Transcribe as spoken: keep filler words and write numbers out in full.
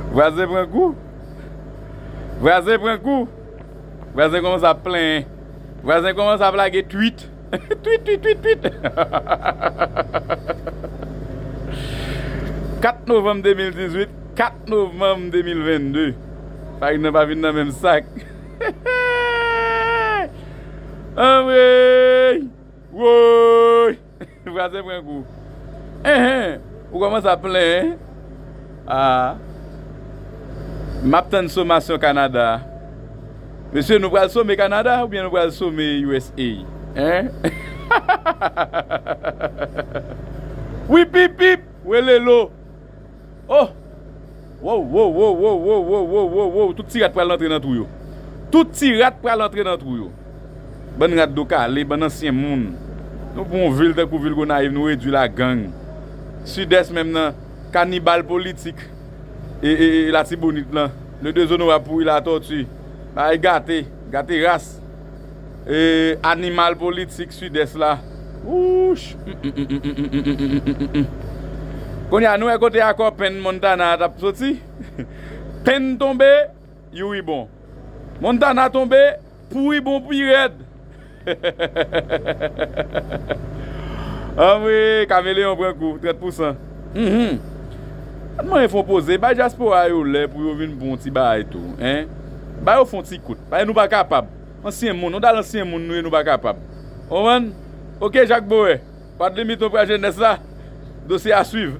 Vwazen pran kou. Vwazen pran kou. Vwazen kòmanse ap plenyen. Vwazen kòmanse ap lage twit. Twit, twit, twit, twit. Kat novanm de mil dizuit, kat novanm de mil vennde. Farin nan pa vin nan menm sak. Anmwey! Woy! Vwazen pran kou. Enhen, ou kòmanse ap plenyen. Ah. M ap tann somasyon Kanada. Mesye, nou pral some Kanada oubyen nou pral some U S A? Hein? Wipipip, welelo. Oh! Wow, wow, wow, wow, wow, wow, wow, wow, wow. Tout ti rat pral antre nan twou yo. Tout ti rat pral antre nan twou yo. Bann rat do kale, bann ansyen moun. Nou pran yon vil tankou vil Gonayiv, nou redwi l a gang. Sidès menm nan, kanibal politik. E, e, e Latibonit lan. Le dezonorab pouri latòti. Bagay gate, gate ras. E, animal politik Sidès la. Wouch. Kounye a, nou wè kote akò penn Montana a t ap soti. Penn tonbe, Youri bon. Montana tonbe, pouri bon pi rèd. Anmwe, kameleyon pran kou, trant pousan. Mhm. Ann mwen fè yon poze, bay dyaspora yo lè pou yo vin pran yon ti bagay tou, en. Ba yo fè yon ti kout. Bay nou pa kapab. Ansyen moun, nou dal ansyen moun nou ye, nou pa kapab. Konprann? Oke, Jak Boè. Pa t limit nou pran jenès la. Dosye a swiv.